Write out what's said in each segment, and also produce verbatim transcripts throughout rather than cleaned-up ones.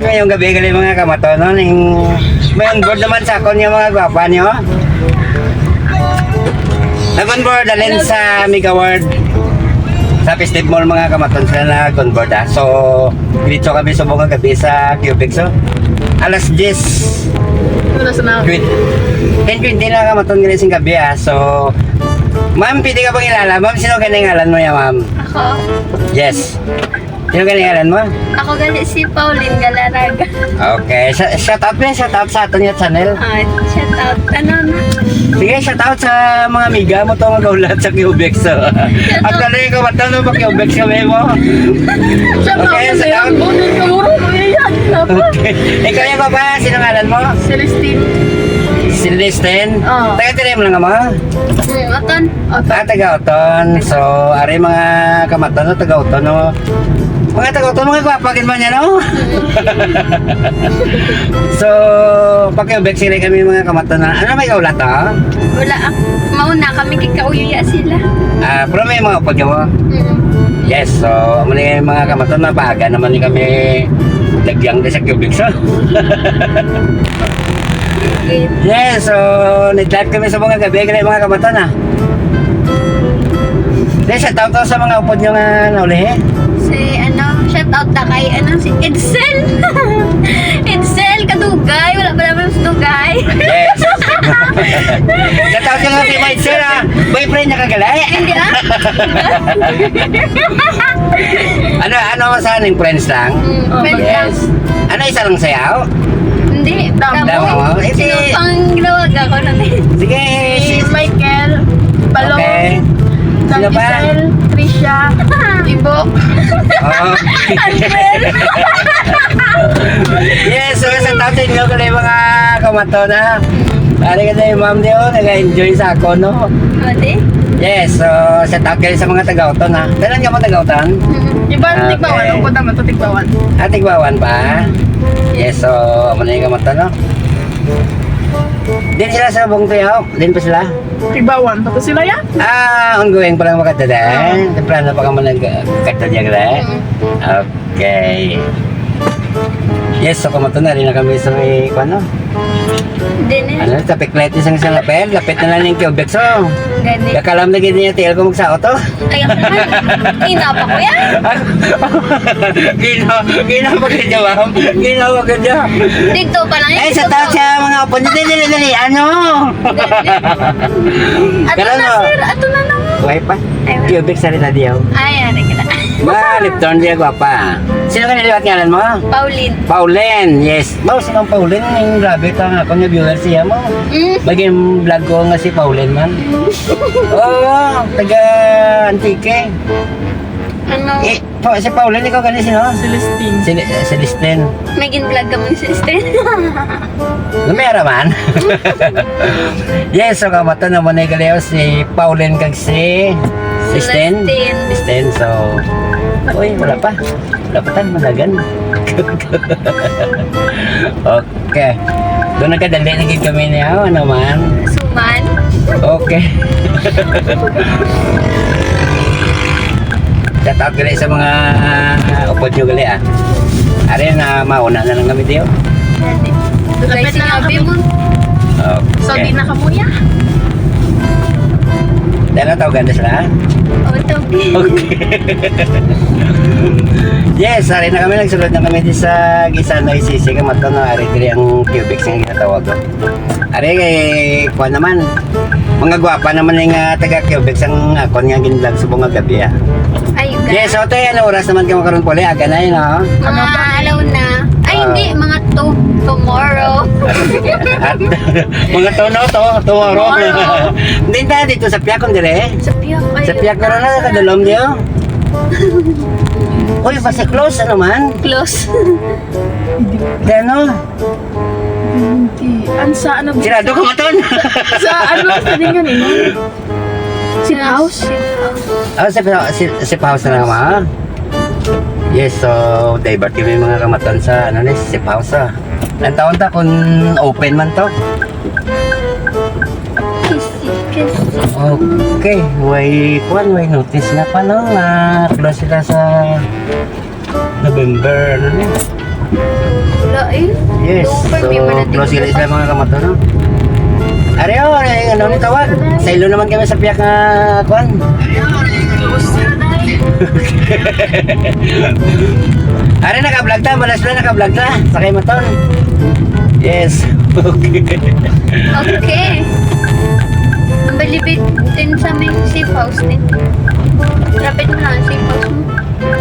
Ngayong gabi gali, mga kamaton, no? Ning may on board naman sa akon nga mga gwapa niyo. Nag-on board, dalhin sa Mega World. Sa Festive Mall, mga kamaton, sila nag-on board, ah. So, diretso kami subong nga gabi sa Cubic, so. Alas diyes. Ano sa na? Twen-, ten twenty na, kamaton, gali sing gabi, ah. So, ma'am, pwede ka pangilala? Ma'am, sino gani ngalan mo ya, ma'am? Ako? Yes. Sino gani ngalan mo? Ako gali si Pauline Galarraga. Okay. Sa, shout out, please. Shout out sa aton nga channel. Ah, shout out. Ano na? Sige, shout out sa mga amiga mo to nga gahulat sa Cubic. So, actually, kung matalo pa Cubic kami mo. Shout out Okay, sa shout out. Bunod ka, muro ko yan. Okay. Ikaw yung baba, sino ngalan mo? Celestine. Celestine? Oo. Taga Tirim lang ka mo? Hmm, Oton. Ah, taga Oton. So, ari mga kamaton, no, taga Oton, no? Mga taga Oton, mga gwapa gid man yan, no? So, pakiubek sila kami mga kamaton na. Ano may kaulat, ah? Wala, ah. Mauna kami kay kauyiya sila. Ah, pero may mga upod ka mo? Mm. Yes, so, amo ni mga kamaton, mapaaga naman ni kami dagyang di sa Cubic, so. Okay. Yes, so, nag-live kami sa mga gabi, kaya mga kamaton, ah. Di, shout out to sa mga upod nyo nga nauli, eh. Si, ano, shout out na kay, ano, si Edsel. Edsel, kadugay. Wala pa naman sa dugay. Yes. Shout out ka nga si Mike, sir, ah. Boyfriend niya kagali? Hindi, ah. Ano, ano sa aning friends lang? Mm, friends lang. Yes. Ano, isa lang sayaw? Hindi, damo. Damo, oh. Si, panglawaga ko na ni. Sige, si si Michael, Balong, Okay. Sino pa? Giselle, Trisha, Ibo. Oh. Albert. Yes, so sa taon ninyo, kani mga kamaton, ha? Ari ka na yung ma'am niyo, nag-enjoy sa ako, no? Ate? Yes, so shout out kayo sa mga taga-Oton, ha? Tanan ka mo taga-Oton? Mm-mm. Iban, Okay. Tigbawan. Ang punta mo to, Tigbawan. Ah, Tigbawan pa? Yes, so, amo na yung kamaton, no? Din sila sa Bungtoy, ha? Din pa sila? Tigbawan. Tapos sila, ya? Ah, ongoing pa lang makadala. Ah. Temprano pa ka mo nagkadala, ya, gala? Mm. Okay. Yes, so kamaton na rin na kami sa may, kuwan, no? Din eh. Ano, traffic light ni sang sa lapel. Lapit na lang yung Cubic, so. Gani. Gakalam na gid niya, tiil ko magsaot, oh. Ay, ako man. Ina pa ko yan. Gino, gino pa ka dyan, ma'am. Gino pa ka dyan. Dito pa lang. Eh, sa taas siya, mga upod. Dali, dali, dali. Ano? Ato Pero na, no. Sir. Ato na lang. Buhay pa. Ay, wala. Cubic sa rin na diyaw. Ay, ano ka na? Ma, left turn diya, gwapa. Sino ka niliwat ngalan mo? Pauline. Pauline, yes. Mao si Ma'am Pauline, yung grabe ka nga, kung yung viewer siya mo. Mm. Maging vlog ko nga si Pauline man. Oo, taga Antique. Ano? Eh, pa, si Pauline, ikaw gani sino? Celestine. Cel-, eh, Celestine. May gin-vlog ka mo ni Celestine? Lumera man. Yes, so kamaton na mo na yung si Pauline kag si Celestine. Celestine. Celestine, so, uy, wala pa. Wala pa tayo malagan. Okay. Doon nagkadali na gid kami niya. Oh, ano man? Suman. Okay. Shout out gali sa mga, ah, upod nyo gali, ah. Ari na, mauna na lang kami diyo. Lapit na lang kami. Okay. So, di na kamo ya? Dala tawgan na sila, ha? O, tawag. Okay. Yes, ari na kami, nagsulod na kami di sa Gisano, Isisi, kamaton, no? Ari diri ang Cubic sing ginatawag, oh. Ari kay, kuwan naman, mga gwapa naman yung, ah, taga Cubic sang akon nga gin-vlog subong nga gabi, ah. Ay, ga- Yes, so, te, ano oras naman ka makaroon puli? Aga na yun, oh. Mga alaw na. Ay, Ah. Hindi, mga two tomorrow. At, mga two, no? To-, tomorrow. Tomorrow. Hindi na, dito sa Piakon, dire. Sa Piak, ay, Sa Piak, meron na, kadulom niyo. Uy, basta close, ano man? Close. Di ano? Hindi. An sa ano? Sirado ka maton? Sa ano? Sa ninyo ninyo? Safe house? Ah, safe, safe, safe house na lang, ma. Yes, so, divert kami mga kamaton sa, ano ni, safe house, ah. Ang taon ta kung open man to? Kasi, kasi. Okay, way, kuwan, way notice na pa, no? Nga close sila sa November, ano ni? Ay, yes. So, close gila sila, mga kamaton, no? Ari, oh, ari, ano ni tawag? Sa ilo naman kami sa piyak nga, kwan. Ari, naka-vlog ta, balas na naka-vlog ta. Sa kay Maton. Yes. Okay. Okay. Ang balibit din sa may safe house din. Lapit mo na ang safe house mo.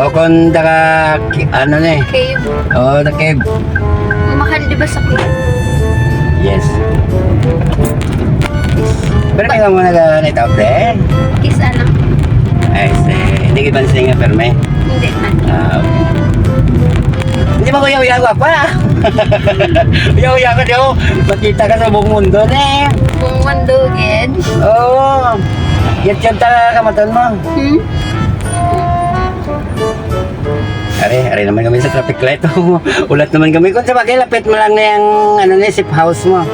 O kung taga, ki-, ano ni? Cave. Oo, the cave. Mahal, di ba, sa cave? Yes. Pero may mga na, na ito, eh. Kiss, ano? Ay, si, hindi ka ba siya nga perme? Hindi man. Ah, okay. Hindi ba kuya-uya ka pa? Kuya-uya ka daw. Makita ka sa buong mundo, ne? Buong mundo, gid. Oo. Yat-yat ta kamaton mo. Hmm? Are, are naman kami sa traffic light. Ulat naman kami. Kung sa bagay, lapit mo lang na yung, ano, na safe house mo.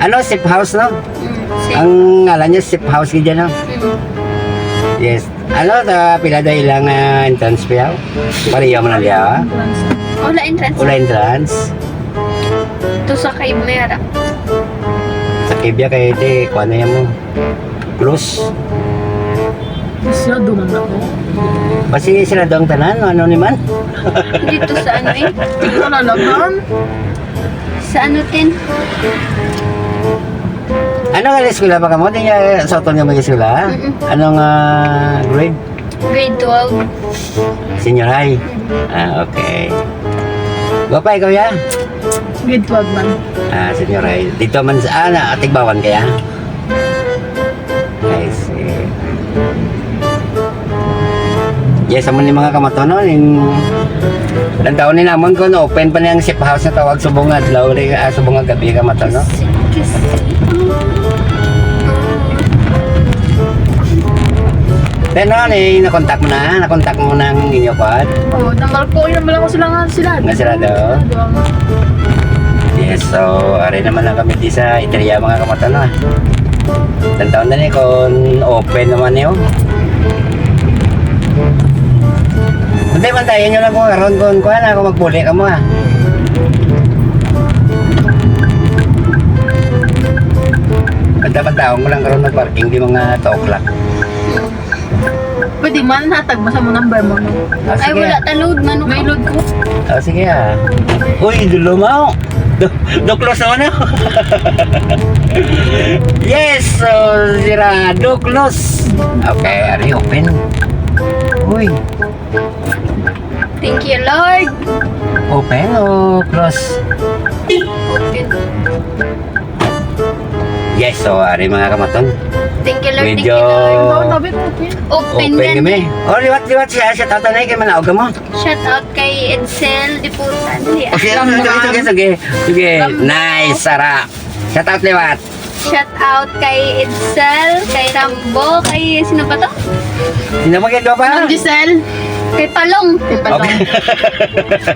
Ano, safe house, no? Mm, safe. Ang ngalan niya, safe house, gid yan, no? Mm. Yes. Ano, ta, pila dahil lang, ah, entrance fee, ah? Pareho mo na liya, ah? Wala entrance. Wala entrance? Ito sa kay Mera. Sa Kibya kay ito, kuha na yan mo. Close. Masyado man ako. Basi sila daw ang tanan, ano ni man? Dito sa ano eh? Dito na lang, ma'am. Sa ano, Tin? Ano nga eskwela pa kamo? Di nga sa utol nga mag-eskwela? Mm-mm. Anong, ah, grade? Grade twelve. Senior high? Mm-mm. Ah, okay. Gwapa, ikaw ya? Grade twelve man. Ah, senior high. Dito man sa, ah, na, Tigbawan kaya? I see. Yes, amo ni mga kamaton, no? Yung, ang taon ni namon kung open pa niyang safe house na tawag subong nga adlaw, ri-, ah, subong nga gabi, kamaton, no? Pero ano, eh, nakontak mo na? Nakontak mo na ang inyo, kwad? Oo, number ko, yun naman lang sila nga, sila. Nga sila daw? Sila daw. Yes, so, ari naman lang kami di sa Eteria, mga kamaton, no? Tantaon na ni kung open naman niyo. Hindi man tayo nyo lang kung karon kung kuha na ako magpuli ka mo, ah. Pagdapat taon mo lang karon mag-parking di mga two o'clock. Pwede man, hatag mo sa mo number mo, no? Ah, ay, sige, wala ah. Ta load, mano. May load ko. Ah, sige, ah. Uy, dulo mo. Do-, do close naman, ah. Yes, so, sira, do close. Okay, are you open? Uy. Thank you, Lord. Open o close? Open. Yes, so, ari mga kamaton. Thank you, Lord. Medyo thank you, Lord. Open, open. Open kami. Oh, liwat, liwat siya. Shout out na kay manaog mo. Shout out kay Edsel Diputan. Oh, sige, sige, sige, sige. Sige. Nice, Sara. Shout out liwat. Shout out kay Edsel, kay Rambo, kay sino pa to? Sino pa, kay Dopa? Ma'am Giselle. Kay Palong. Kay Palong. Okay.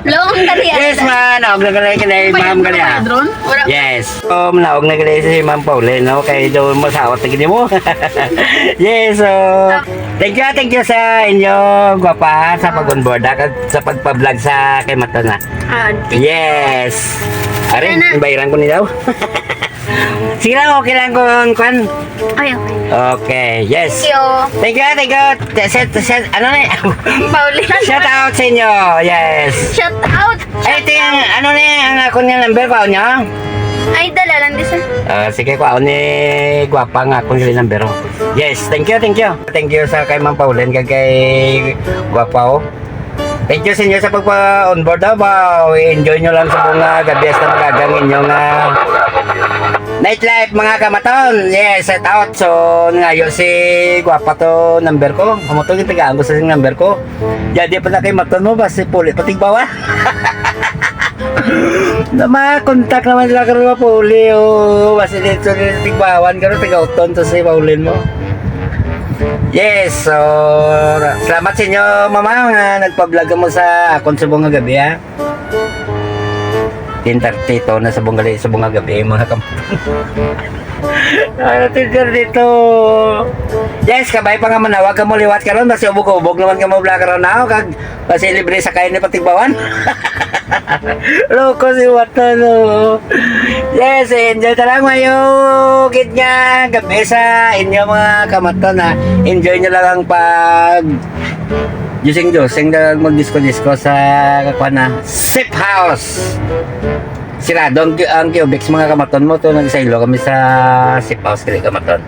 Long, dali, yes, ah. Man. Naog na gali, kay Ma'am gali, ah. Yes. Um, naog na gali si Ma'am Pauline, no? Kay do masawat na gini mo. Yes, so, thank you, thank you sa inyo, gwapa, sa pag-onboard, ah, kag sa pagpa-vlog sa kay Matana. Ah, thank you. Yes. Arin, bayran ko ni daw. Sige lang, okay lang kung kwan. Ay, okay. Okay, yes. Thank you. Thank you, thank you. Set, set, ano ni? Pauline. Shout out sa inyo. Yes. Shout out. Ay, ito yung, ano ni, ang ako niya number, kuha niya? Ay, dala lang, di, sir. Ah, sige, kuha ni gwapa nga akong number. Yes, thank you, thank you. Thank you sa kay Ma'am Pauline, kag kay gwapa, oh. Thank you sa inyo sa pagpa-onboard, ha. Wow, i-enjoy nyo lang sa mga gabi hasta mag-aga ang inyong, ah, nightlife, mga kamaton. Yes, set out. So, ngayo si gwapa to number ko. Amo to, gitagaan ko sa number ko. Ya, di pa na kay maton mo, basi puli pa Tigbawan. Na makontak naman sila karon mapuli, oh. Basi dito ni Tigbawan, karon taga-uton to si Pauline mo. Yes, so, salamat sa inyo, mama, nga nagpa-vlog mo sa akon subong nga gabi, ha. Ten thirty to na subong gali, subong nga gabi, mga kam-, Ano, teacher, dito? Yes, kabay pa nga manawag kamo liwat karon, basi ubog-ubog naman kamo bala karon na, kag basi libre sakay ni patigbawan. Loko si Wato, no? Yes, enjoy ta lang, mayo gid nga gabi sa inyo, mga kamaton, ha. Enjoy nyo lang ang pag josing-josing, lang magdisko-disko sa, kuwan na, safe house. Sirado ang, ang Cubics, mga kamaton mo. To, nagsaylo kami sa safe house, dili, kamaton.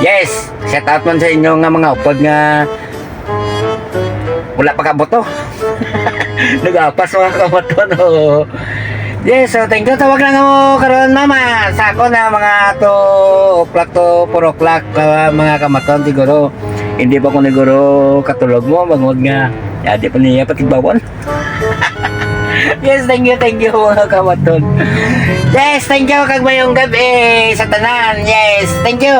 Yes, shout out man sa inyo nga mga upod nga wala pa kaboto. Nagapas, mga kamaton, oh. Yes, so thank you. Tawag lang mo karon, mama. Sa ako na mga two o'clock to four o'clock, ah, mga kamaton, siguro. Hindi pa ko siguro katulog mo, bangod nga, ya, di pa niya patigbawon. Yes, thank you, thank you, mga kamaton. Yes, thank you, kag mayong gabi sa tanan. Yes, thank you.